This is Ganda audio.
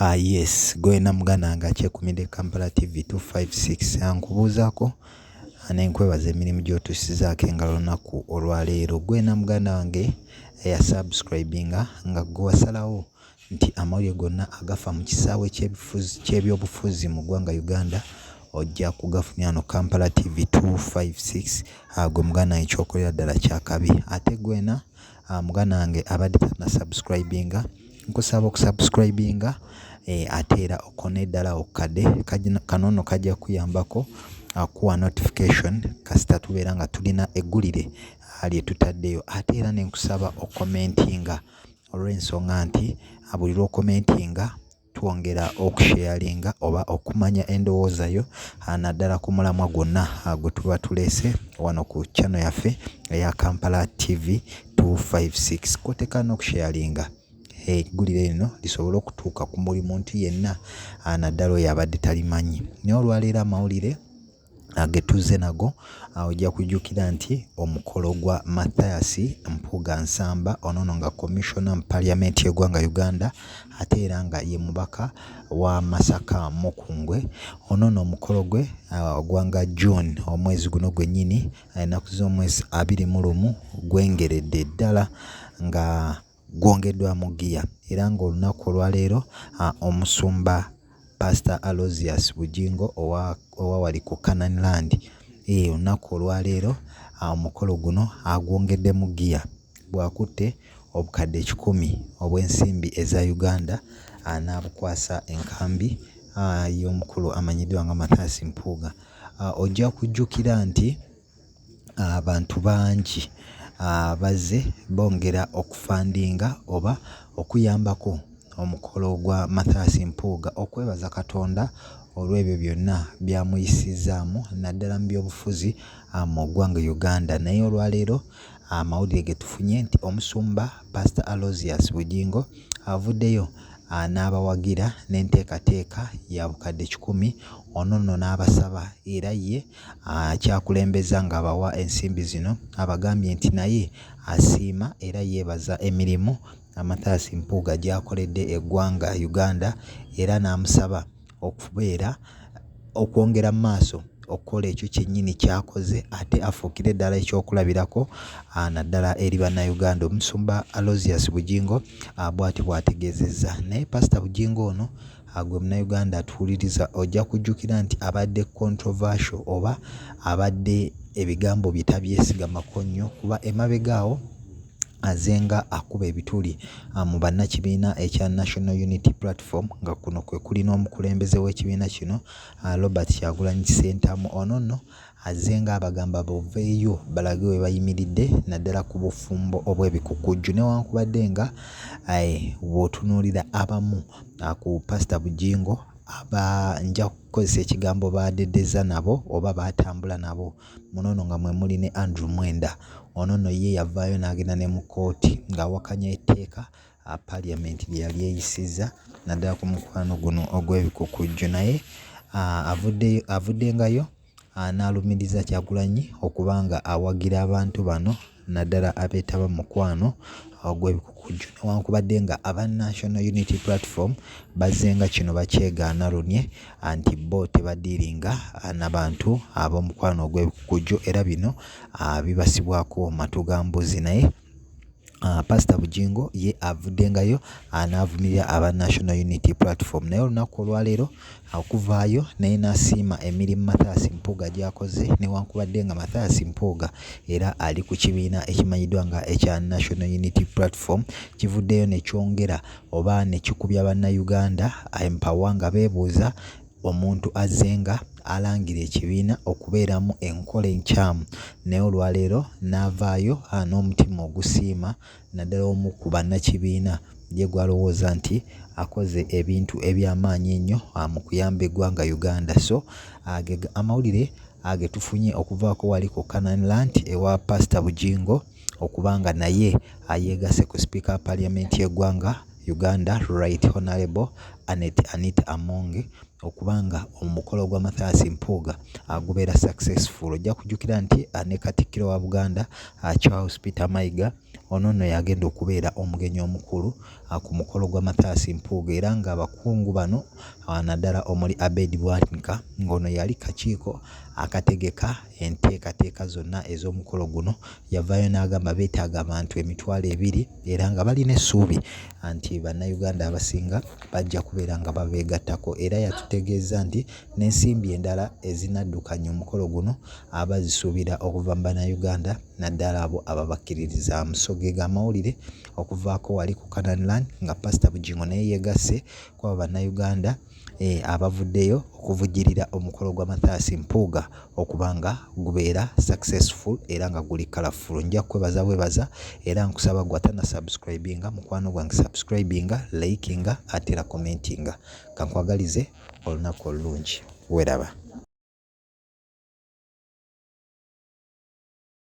Yes, gwe wena muganda wange akyekumidde Kampala TV 256, nkubuuzaako nenkwebaza emirimu gy'otuusizaako engalo olunaku olwaleero. Gwe wena muganda wange eyasubscribinga nga gwe wasalawo nti amawulire gonna agafa mu kisaawe ky'ebyobufuzi mu ggwanga Uganda ojja kugafunira wano Kampala TV 256. Gwe muganda wange ky'okolera ddala kyakabi. Ate gwe wena muganda wange abadde tannasubscribinga, nkusaba okusubscribinga ate era okone eddala okukadde kano nno kajja kukuyambako kuwa notification kasita tubeera nga tulina eggulire lye tutaddeyo. Ate era ne nkusaba okomentinga olw'ensonga nti buli lw'okomentinga twongera okusharinga oba okumanya endowooza yo naddala ku mulamwa gwonna gwe tuba tuleese wano ku channel yaffe eya Kampala TV 256. Kw'oteeka n'okusharinga eggulire lino lisobole okutuuka ku buli muntu yenna naddala oyo abadde talimanyi. Naye olwaleero amawulire ge tuzze nago, ojja kujjukira nti omukolo gwa Mathias Mpuuga Nsamba, ono nno nga commissioner mu parliament y'eggwanga Uganda ate era nga ye mubaka wa Masaka Mukungwe, ono nno omukolo gwe ogwanga June omwezi guno gwennyini ennaku z'omwezi 21 gwengeredde ddala nga gwongeddwamu ggiya, era ng'olunaku olwaleero omusumba Pastor Aloysius Bugingo owa wali ku Canaan Land, olunaku olwaleero omukolo guno agwongeddemu ggiya bw'akutte obukadde 100 obw'ensimbi eza Uganda n'abukwasa enkambi y'omukulu amanyiddwa nga Mathias Mpuuga. Ojja kujjukira nti abantu bangi bazze bongera okufandinga oba okuyambako omukolo gwa Mathias Mpuuga okwebaza Katonda olw'ebyo byonna by'amuyisizzaamu naddala mu byobufuzi mu ggwanga Uganda. Naye olwaleero amawulire ge tufunye nti omusumba Pastor Aloysius Bugingo avuddeyo n'abawagira n'enteekateeka ya bukadde 100, ono nno n'abasaba era ye akyakulembeza ng'abawa ensimbi zino, abagambye nti naye asiima era yeebaza emirimu Mathias Mpuuga gy'akoledde eggwanga Uganda, era n'amusaba okubeera okwongera mu maaso okukola ekyo kyennyini ky'akoze ate afuukire ddala ekyokulabirako naddala eri bannayuganda. Omusumba Aloysius Bugingo bw'atyo bw'ategeezezza. Naye Pastor Bugingo ono gwe munnayuganda atuwuliriza ojja kujjukira nti abadde controversial oba abadde ebigambo bye tabyesigamako nnyo, kuba emabega awo azenga akuba ebituli mu bannakibiina ekya National Unity Platform, nga kuno kwe kuli n'omukulembeze w'ekibiina kino Robert Kyagulanyi Ssentamu. Ono nno azze ng'abagamba baveeyo balage we bayimiridde naddala ku bufumbo obw'ebikukujju, newankubadde nga bw'otunuulira abamu ku Pastor Bugingo nja kukozesa ekigambo baadedeza nabo oba baatambula nabo, muno nno nga mwe muli ne Andrew Mwenda. Ono nno ye yavaayo n'agenda ne mu kkooti ng'awakanya etteeka parliament lye yali eyisizza naddala ku mukwano guno ogw'ebikukujju, naye avuddengayo n'alumiriza Kyagulanyi okuba nga awagira abantu bano naddala abeetaba mu mukwano ogw'ebikukujju, newankubadde nga aba National Unity Platform bazzenga kino bakyegaana lunye nti bo tebadiiringa n'abantu ab'omukwano ogw'ebikukujju, era bino bibasibwako matu ga mbuzi. Naye Pastor Bugingo ye avuddengayo n'avumirira aba National Unity Platform, naye olunaku olwaleero okuvaayo naye n'asiima emirimu Mathias Mpuuga gy'akoze, newankubadde nga Mathias Mpuuga era ali ku kibiina ekimanyiddwa nga ekya National Unity Platform, kivuddeyo ne kyongera oba ne kikubya bannayuganda empawa nga beebuuza omuntu azzenga alangira ekibiina okubeeramu enkola enkyamu, naye olwaleero n'avaayo n'omutima ogusiima naddala omu ku bannakibiina ye gw'alowooza nti akoze ebintu eby'amaanyi ennyo mu kuyamba eggwanga Uganda. So amawulire ge tufunye okuvaako wali ku Canaan Land ewa Pastor Bugingo okuba nga naye yeegasse ku sipiika wa parliament y'eggwanga Uganda Right Honorable Annet Anita Among okuba nga omukolo gwa Mathias Mpuuga gubeera successful. Ojja kujjukira nti ne Katikkiro wa Buganda Charles Peter Mayiga ono nno y'agenda okubeera omugenyi omukulu ku mukolo gwa Mathias Mpuuga era ng'abakungu bano naddala omuli Abed Bwanika ng'ono yali kakiiko akategeka enteekateeka zonna ez'omukolo guno yavaayo n'agamba beetaaga abantu 2000 era nga balina essuubi nti Bannayuganda abasinga bajja kubeera nga babeegattako era yatutegeezza nti n'ensimbi endala ezinaddukanya omukolo guno abazisuubira okuva mu Bannayuganda naddala abo ababakkiririzaamu. So ge go amawulire okuvaako wali ku Canaan Land nga Pasita Bugingo naye yeegasse ku abo Bannayuganda abavuddeyo okuvujjirira omukolo gwa Mathias Mpuuga okuba nga gubeera successful era nga guli colourful. Nja kukwebaza bwebaza era nkusaba gwe atannasubscribinga mukwano gwange subscribinga, likinga ate era commentinga. Kankwagalize olunaku olulungi. Weeraba.